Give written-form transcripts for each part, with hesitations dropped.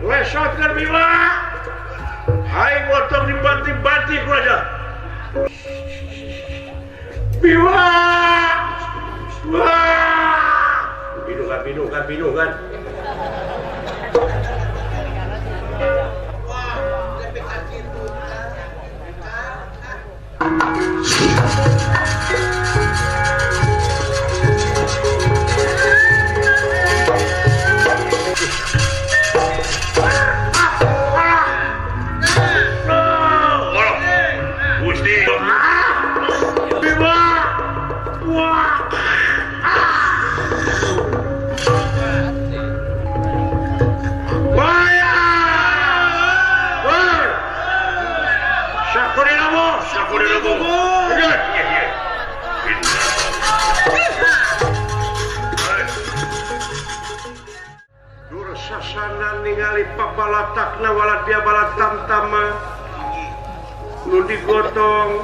Lesotkeun Bima. Aing potong dibanting-banting ku aja. Bima. Wah. Pinuhan pinuhan pinuhan. Dursasana ningali pabalatakna waladia balatamtama nu digotong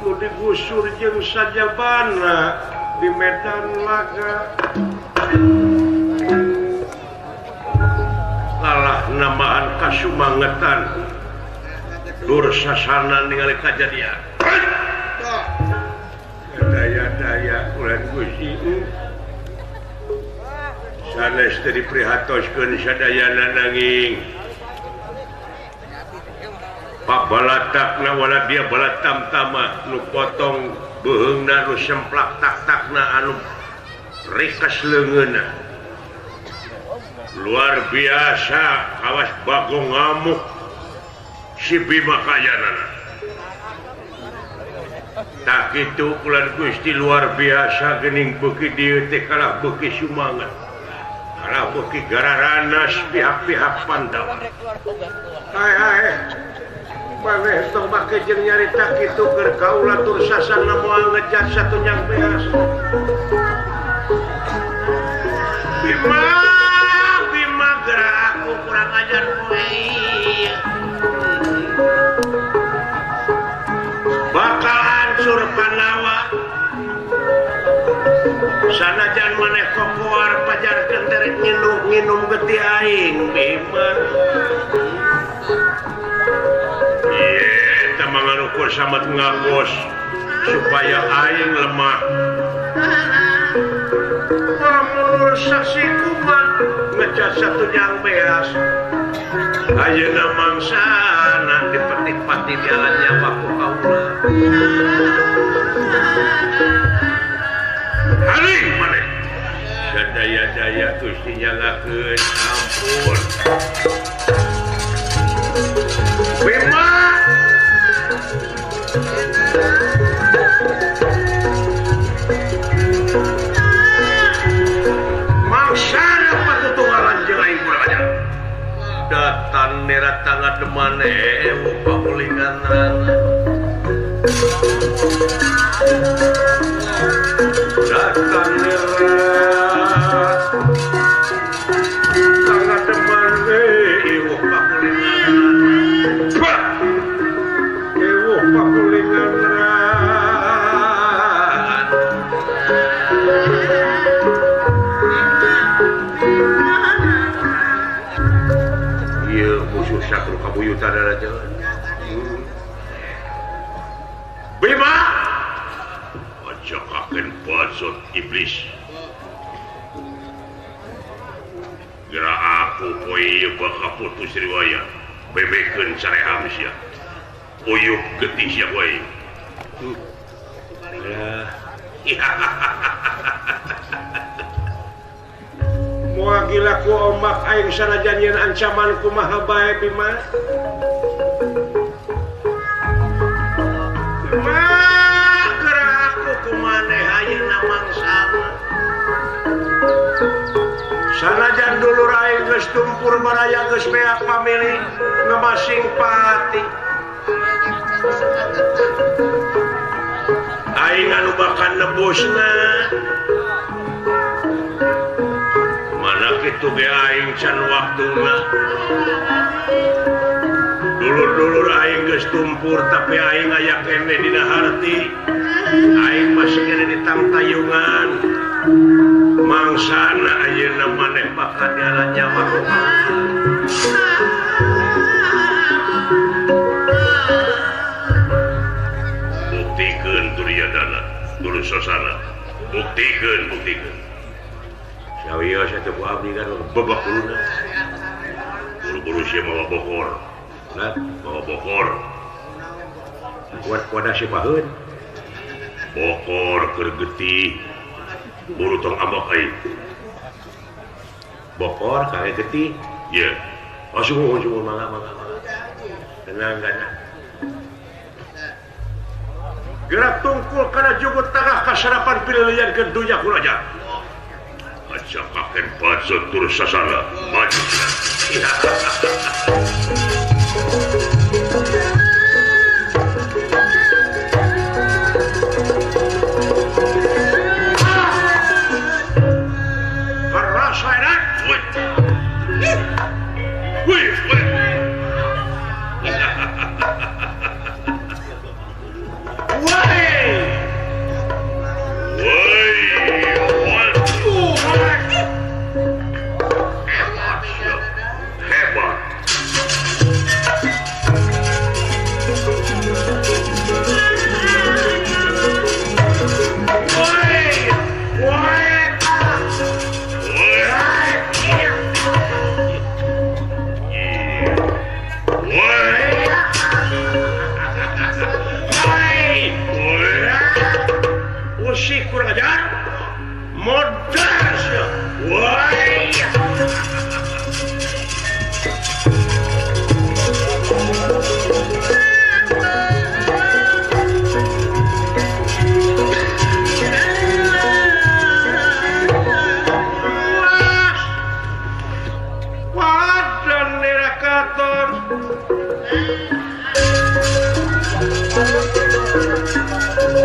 nu digusur jeung sajabana di medan laga lalah namaan kasumangetan Dursasana ningali kajadian daya-daya ulah Gusti sanes teu diprihatoskeun sadayana nanging pabalatakna waladia balatamtama nu potong beuheungna nu semplak tak-takna anu rikes leungeunna luar biasa kawas bagong ngamuk si Bima kayanana tak kitu ulah Gusti luar biasa geuning beuki dieu teh kalah beuki sumanget kalah beuki gararanas pihak-pihak Pandawa. Hai hai maneh tong make jeung nyarita kitu keur kaula tur sasana moal ngejar satunyang beas. Bima Bima geura aku kurang ajar kowe. Bakal hancur Pandawa. Sanajan maneh kokoar pajarkeun terek nginum getih aing Bima. Ieu teh mangarukur samet ngagos supaya aing lemah. Lamun saksi kumat ngecat satunyang beas. Ayeuna mangsana dipetik-pati jalan nyawa ku kaula. Haring maneh. Sadaya-daya Gusti nyangakeun ampun. Bima. Mangsana patutunggalan jeung aing kurang ajar. Datan nera tangan demane pamulingan rana. Datan nera tangan demane iwuh pamulingan rana. Iwuh pamulingan rana. Ieu musuh sakru kabuyutan raja. Bima! Aja kaken bacot iblis. Geura aku poe ieu bakal putus riwayat. Bebekeun sareham sia. Uyuh getih sia wae. Moal gila ku ombak aing sanajan nyeun ancaman kumaha bae Bima. Bima geura aku kumaneh ayeuna mangsana. Sanajan dulur aing geus tumpur baraya geus beak pamili ngemasing pati. Aing anu bakal nebusna. Mana kitu ge aing can waktuna. Dulur-dulur aing geus tumpur tapi aing aya keneh dina harti. Aing masih keneh di tangtayungan. Mang Mangsana ayeuna maneh bakal diala nyawa. Buktikeun Duryodana, Dursasana. Buktikeun, buktikeun. Sawios atuh ku abdi kan bebak huluna. Buru-buru sia mawa bokor. Lah, mawa bokor. Kuat kuada si paheun. Bokor keur getih. Buru tong ambek aing. Bokor kae getih. Ye. Oh sungguh sungguh mangga mangga mangga. Tenang gana. Gerak tungkul kana jugut tagah kasarapan pililian ke dunya kuraja. Aja kaken bacot Dursasana maju. Kerasa enak. Wih. Wih, wih. Kurang ajar modar sia. Wah. Wadan nerakaton.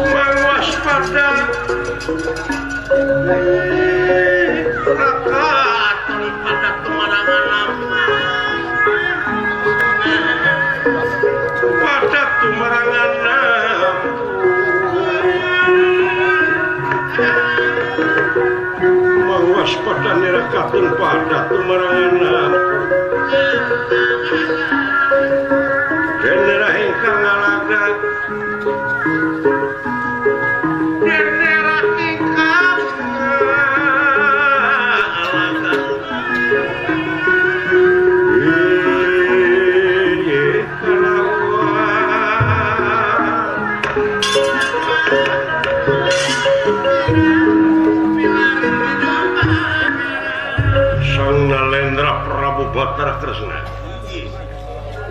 Mangwaspada rakaton pada tumarangan pada tumarangan mangwaspada nerakaton pada tumarangan denera ingkang ngalaga denera ingkang ngalaga Sang Nalendra Prabu Batara Kresna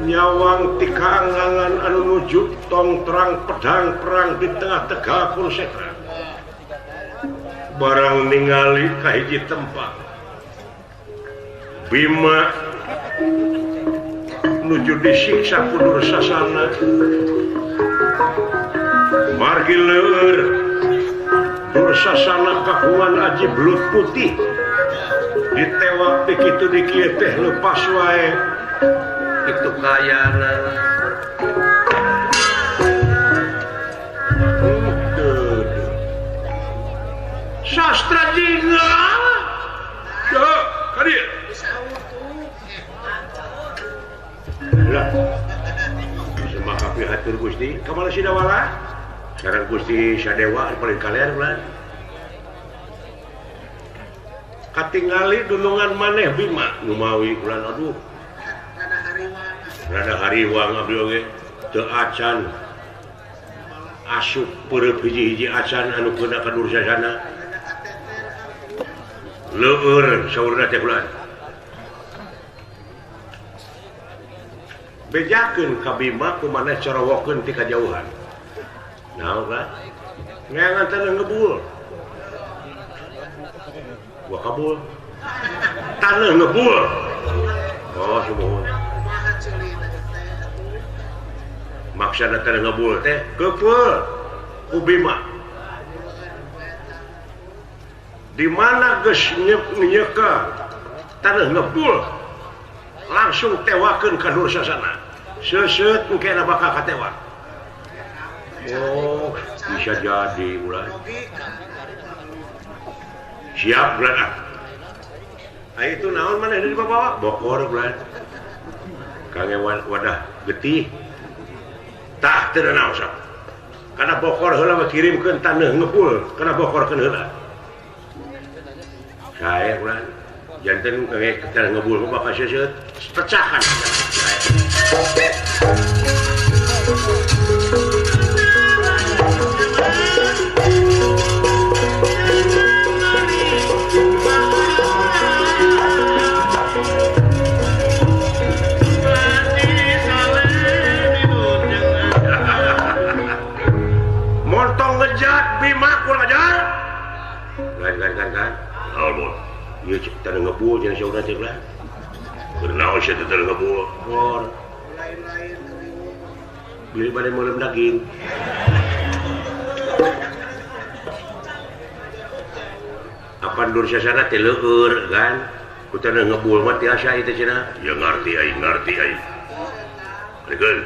nyawang tikaangangan anu nuju tong terang pedang perang di tengah Tegal Kurusetra. Barang ningali ka hiji tempat Bima nuju disiksa ku Dursasana. Margi leur Dursasana kagungan aji belut putih ditewak dikitu dikieu teh lepas wae. Itu kayana sastra jingga ya kadieu lah semaka pihatur Gusti kamana Sidawala sareng Gusti Sadewa paling kalian ulah katingali dunungan maneh Bima numawi ulah aduh rada hariwang abdi oge teu acan asup peureub hiji-hiji acan anu keuna ka Dursasana leueur saurna teh ulah bejakeun ka Bima kumaneh corowokeun ti kajauhan naon ka neangan taneuh ngebul gua kabul taneuh ngebul oh sumuhun maksana teh ngebul teh kepeul ku Bima di mana geus nyeka taneuh ngebul langsung tewakeun ka Dursasana seuseut engke bakal katewak. Oh bisa jadi ulah Siap bulan ah. Ai itu naon maneh di bawa? Bokor bulan. Kangge wadah getih. Tah teu naon sok. Kana bokor heula mah kirimkeun taneuh ngebul, kana bokorkeun heula. Sae bulan. Janten kangge taneuh ngebul mah bakal seuseut pecahan. Montong ngejat Bima kurang ajar. Kan. Naon bos? Ieu taneuh ngebul cenah saurna teh lah. Kunaon sia teh taneuh ngebul? Bor. Beli bade meuleum daging. Apan Dursasana teh leueur kan? Ku taneuh ngebul mah tiasa ieu teh cenah. Ya ngarti aing, ngarti aing. Rikeun.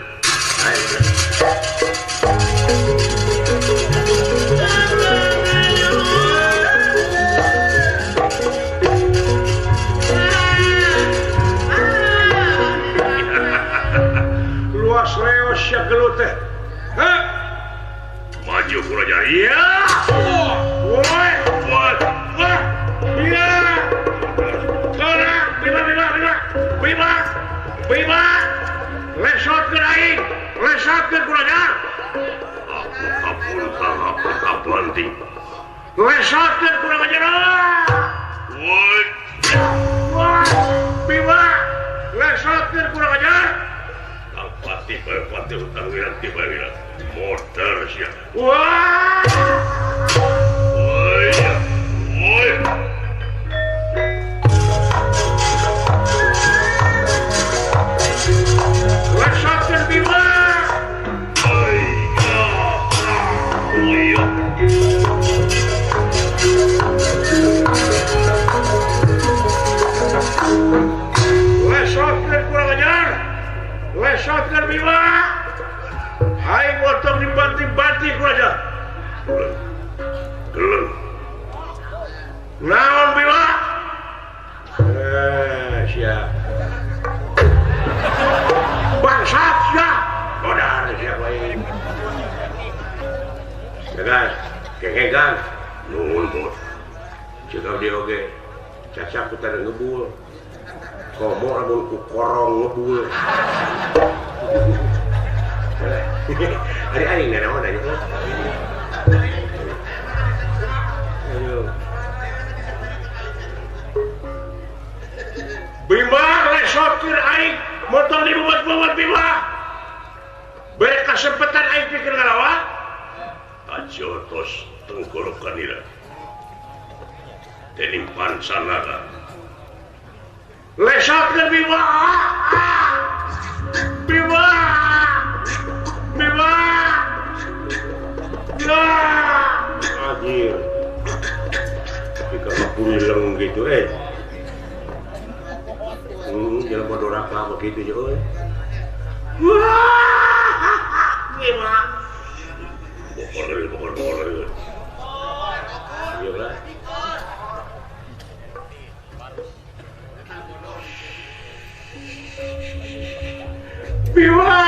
Ayo. Luas leos ya gelut teh. Heh. Maju kurang ajar. Iya. Woi, woi. Wah. Iya. Kena, Bima, Bima, Bima. Bima. Bima. Lesotkeun aing. Lesotkeun kurang ajar. Aku kapanting. Lesotkeun kurang ajar. Woi. Wah. Bima. Lesotkeun kurang ajar. Pati pati utang wiranti wiranti motor sia. Wah. Woi. Woi. Lesotkeun Bima. Oi. Oi. Lesotkeun kurang ajar. Lesotkeun Bima. Hai motong dibanting-banting kurang ajar. Geleng. Naon Bima? Siap. Bangsat sia. Modar sia lain. Tegas, kekegan. Nuhun bos. Ceuk abdi oge. Cacak ku taneuh ngebul. Komo lamun ku korong ngebul. Ari aing nanaon aja. Aduh. Bima lesotkeun aing motor dibuat-buat Bima. Bere kasempatan aing pikir ngalawan. Ajo tos tenggorokan ira. Dening pansanaga. Lesotkeun Bima. Bima. Bima. Ya. Anjir. Tapi kalau puleng gitu jelema doraka begitu je euy. Wah. Bima. Bokor bokor. Iya lah. Bima.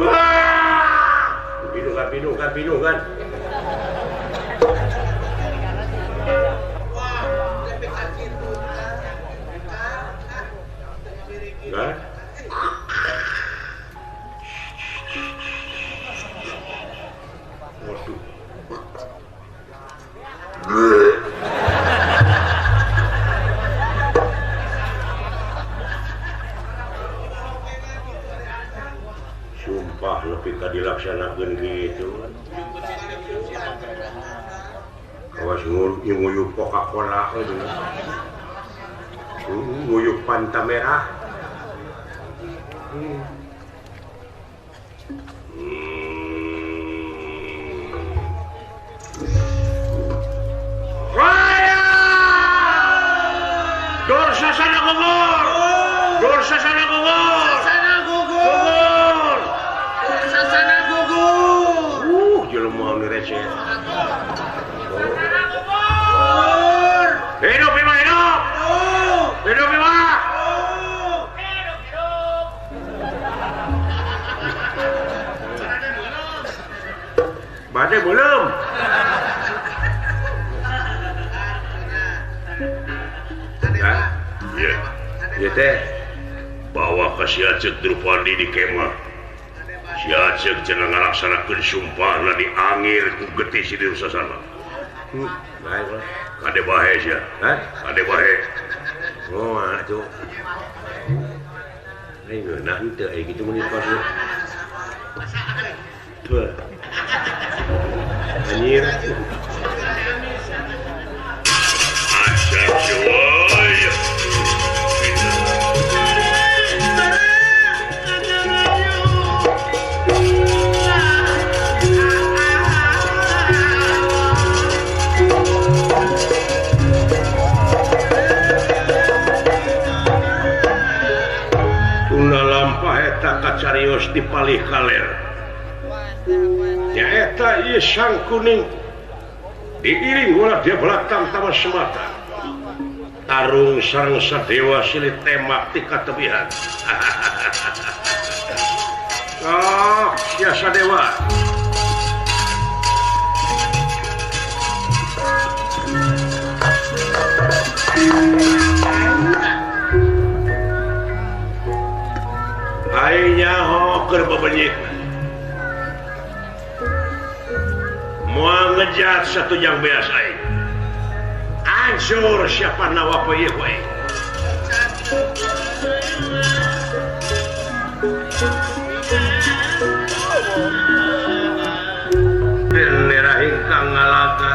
Wah. Pinuh kan. Kan? Waduh. Sumpah lebih ka dilaksanakeun gitu. Kawas nguyup Coca-Cola gitu. Nguyup Fanta merah. Raya! Dursasana gugur! Dursasana gugur! Dursasana gugur! Dursasana gugur! Jelema nu receh. Dursasana gugur! Iya. Ieu teh bawa ka si Acek Drupadi di kemah. Si Acek cenah ngalaksanakeun sumpahna diangir ku getih si Dursasana. Bae lah. Kade bahe sia. Hah? Kade bahe. Oh, atuh. Aing ngeunah henteu aya kitu mun dipasu. Tuh. Anjir. Acek woy. Kacarios di palih kaler nyaeta ieu Sang Kuning diiring ulah dia belakang tama semata tarung sareng sadewa silih tembak ti katebihan. Oh sia sadewa aing nyaho keur bebenyit moal ngejat satu jang beas aing hancur siapa nawa poe ieu aing bendera ingkang ngalaga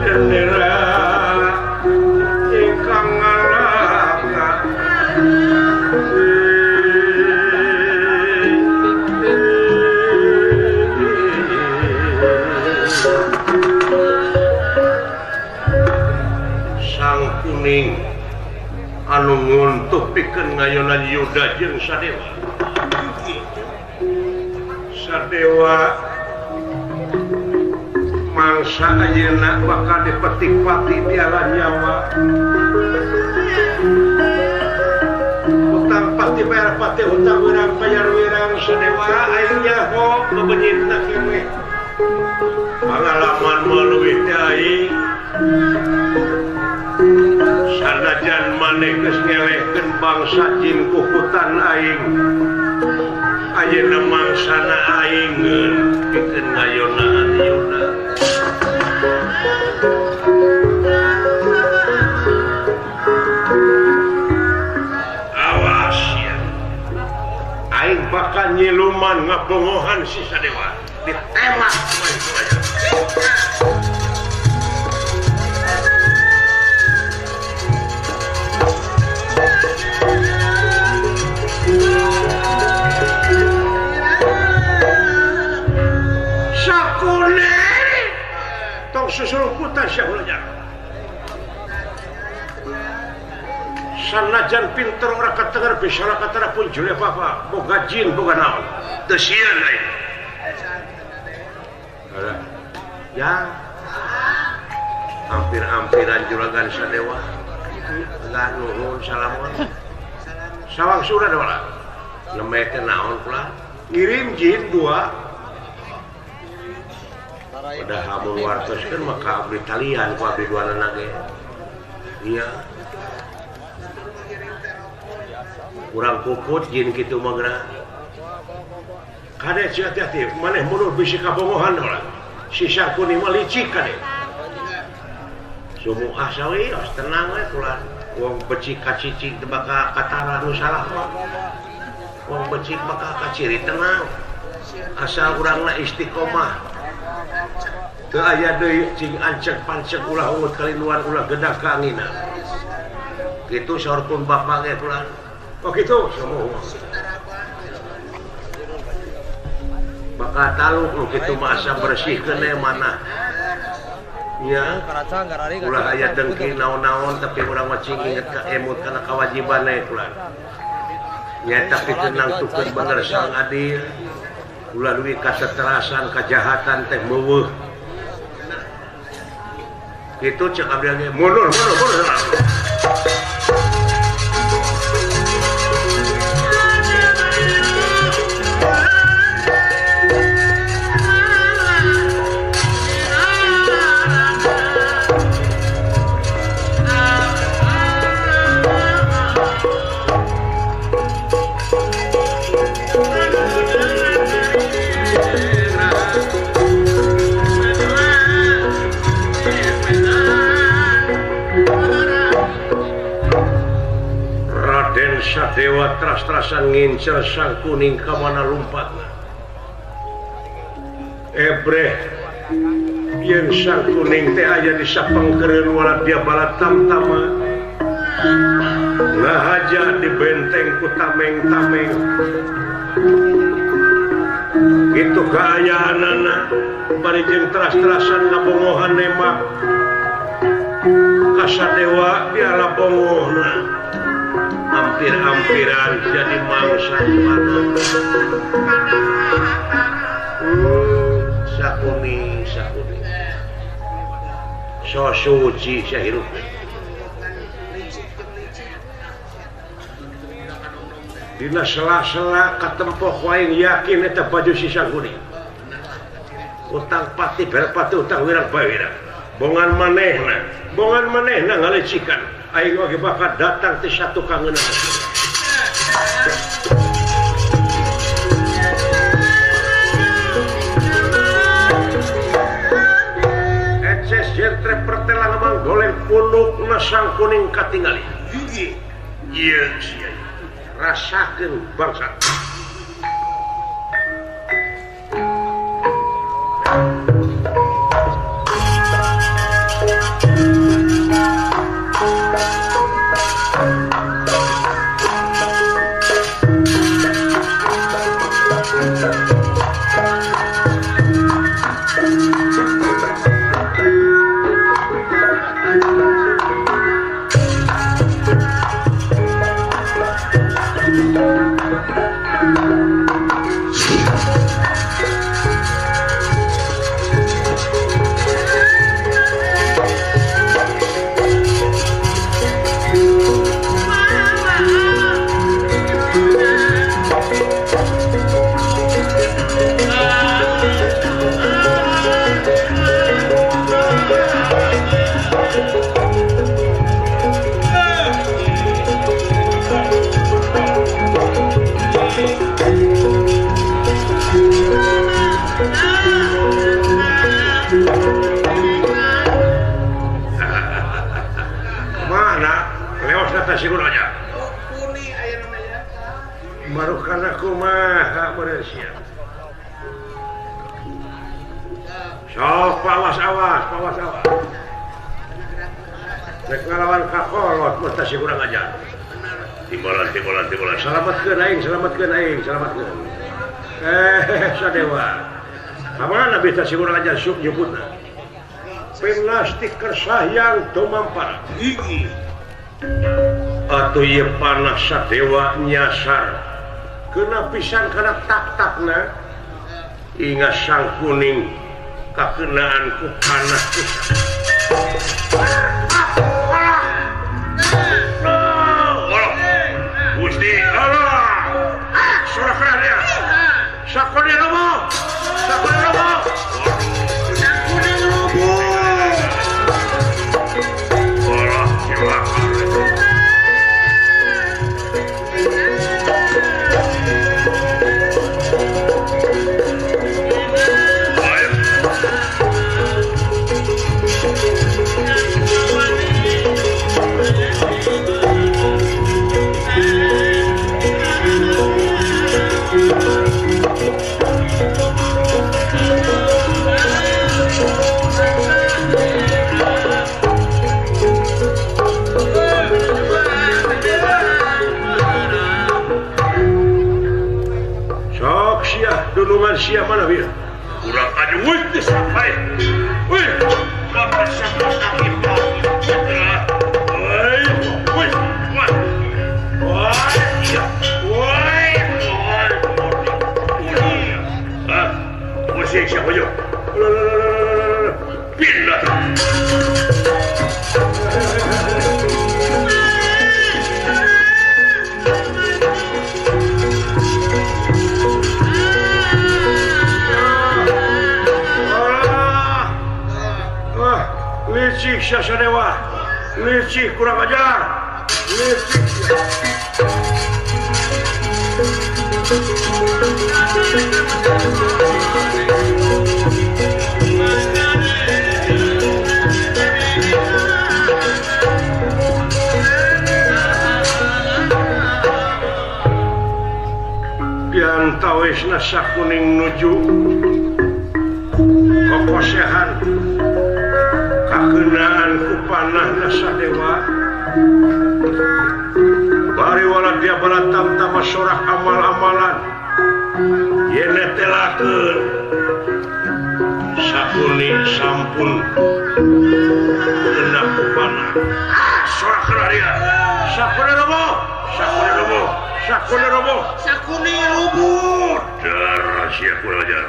bendera ingkang ngalaga. Sang Kuning anu nguntuh pikeun ngayonan Yuda jeung Sadewa. Sadewa mangsa ayeuna bakal dipetik-pati tiara nyawa. Hutang pati bayar pati hutang wirang bayar wirang Sadewa aing nyaho bebenyitna kewe. Pangalaman mah leuwih teh aing. Sanajan maneh geus ngelehkeun bangsa jin ku hutan aing. Ayeuna mangsana aing ngeun pikeun ngayonaan Yuda. Awas ya. Aing bakal nyiluman ngabongohan si Sadewa. Ditembak Sakune tong susulputan sia ulah sanajan pinter ora katenger bisa ora katara punjul apa-apa boga jin boga naon teu sieun aing. Ya hampir-hampiran juragan Sadewa enggak nuhun salamon sawang surah dola nembe teh naon pula ngirim jin dua udah hamun wartoskeun maka abdi talian ku abdi duanana ge iya kurang kukut jin kitu mah geura kade hati-hati maneh mundur bisi kabongohan dola sisa kuning mah licik kade sumu asawi os tenang we kula wong becik kacicik teu bakal katara nu salah mah wong becik bakal kaciri tenang asal urangna istiqomah teu aya deui cing ancek pancek ulah ungut kaliluan ulah gedah ka angina kitu saur pun bapak ge kula oh kitu sumu bakal taluk nu kitu mah asa bersihkeun we mana nya ulah aya dengki naon-naon tapi urang mah cing inget ka emut kana kawajiban we kula nya tapi nangtukeun bener sang adil ulah duwi kateterasan kajahatan teh meuweuh kitu cek abdi ge mundur mundur mundur. Sadewa teras-terasan ngincer sang kuning ka mana lumpatna. Ebreh yen sang kuning teh aya di sapangkeureun wala dia bala tamtama. Ngahaja di benteng ku tameng-tameng. Kitu kaayaanana bari jeung teras-terasan ngabongohan nembak. Ka Sadewa diala bongohna. Hampir-hampiran jadi mangsa panah. Sakuni sakuni. So suci sahirup. Dina sela-sela katempoh waing yakin eta baju si Sangkuni. Utang pati berpati utang wirang bawirang. Bongan manehna ngalecikan. Aing oge bakal datang ti satu kangenan. Eces jentre pertelang mang goleng punukna sang kuning katingali. Ieu sia. Rasakeun bangsa. Sok awas awas awas awas. Rek ngalawan kakolot mah teh kurang ajar. Timbolan timbolan timbolan. Selamatkeun aing, selamatkeun aing, selamatkeun. Sadewa. Kamana bisa si kurang ajar sok nyebutna. Pinasti kersahyang tumampar. Atuh ieu panah Sadewa nyasar. Kena pisan kana tak-takna. Ingat sang kuning kakenaan ku panah pisan. Gusti Allah. Surakarya dia. Sakone lomo. Sakone lomo. Sakone lomo. Allah cilaka. Dunungan sia mana bieu? Kurang aja wih teh sampai. Wih, bapak siapa sakit. Woi, woi, woi. Woi, iya. Woi, woi. Ah, musik siapa yo? Pindah. Licik Sadewa, licik kurang ajar, licik. Sawisna sakuning nuju kokosehan kakenaan ku panahna sadewa bari wala dia baratam tama sorak amal-amalan yene telakeun sakuning sampun kena ku panah sorak dia sakune roboh sakune roboh sakune roboh sakune roboh darah sia kurang ajar.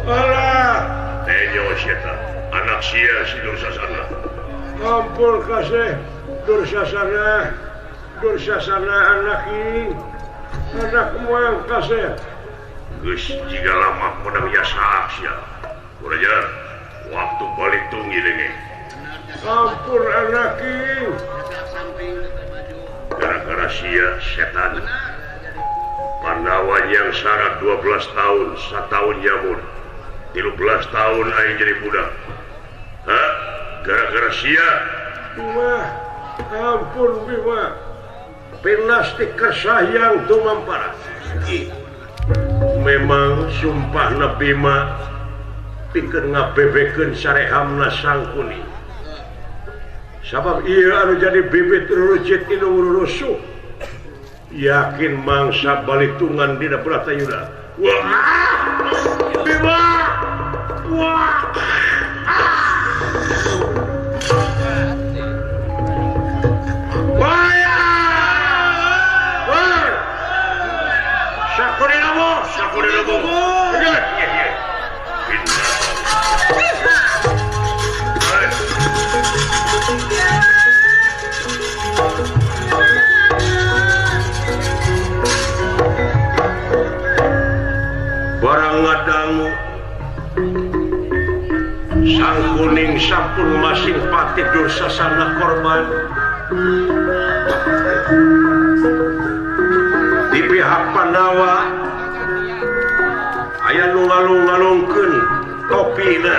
Alah, tenyo sieta, anak sia si Dursasana. Ampun kasih Dursasana, Dursasana anak ini, anak muang kasih. Geus jiga lama menang jasa sia. Kurang waktu balik tunggi ini. Ampun anak ini. Gara-gara sia setan. Pandawa yang syarat 12 tahun, 1 tahun nyamun. 13 tahun aing jadi budak. Hah? Gara-gara sia. Wah, ampun Bima. Pinasti kersayang tumampara. Memang sumpahna Bima pikeun ngabebekeun sarehamna Sangkuni. Sabab ieu anu jadi bibit rurucit inung rurusuh. Yakin mangsa balitungan dina Bratayuda. Wah! Bima! Wah! Barang ngadangu Sang Kuning sampun masing pati Dursasana korban. Di pihak Pandawa aya nu ngalung-ngalungkeun topina,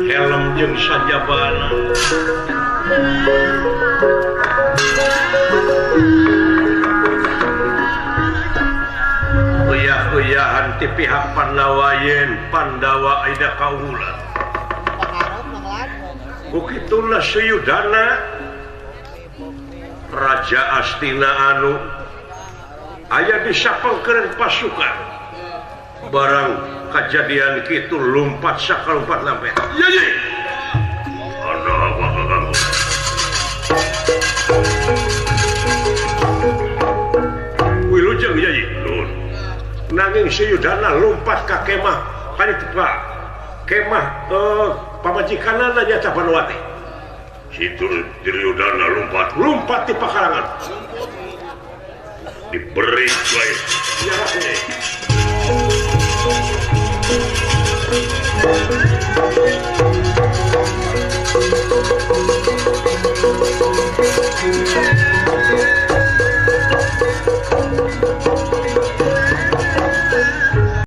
helm jeung sajabana. Uyah-uyahan ti pihak Pandawa yen Pandawa aida kaunggulan. Ku kituna Suyudana Raja Astina anu aya di sapengkeureun pasukan. Barang kejadian kitu lompat sakalompat lampe. Ye ye. Ana apa kaganggu? Wilujeng ye ye. Nun. Nanging Suyudana lompat ka kemah panitipa. Kemah pamajikanana nyata Banowati. Situ Duryudana lompat, lompat di pakarangan. Diberi wae. Ya.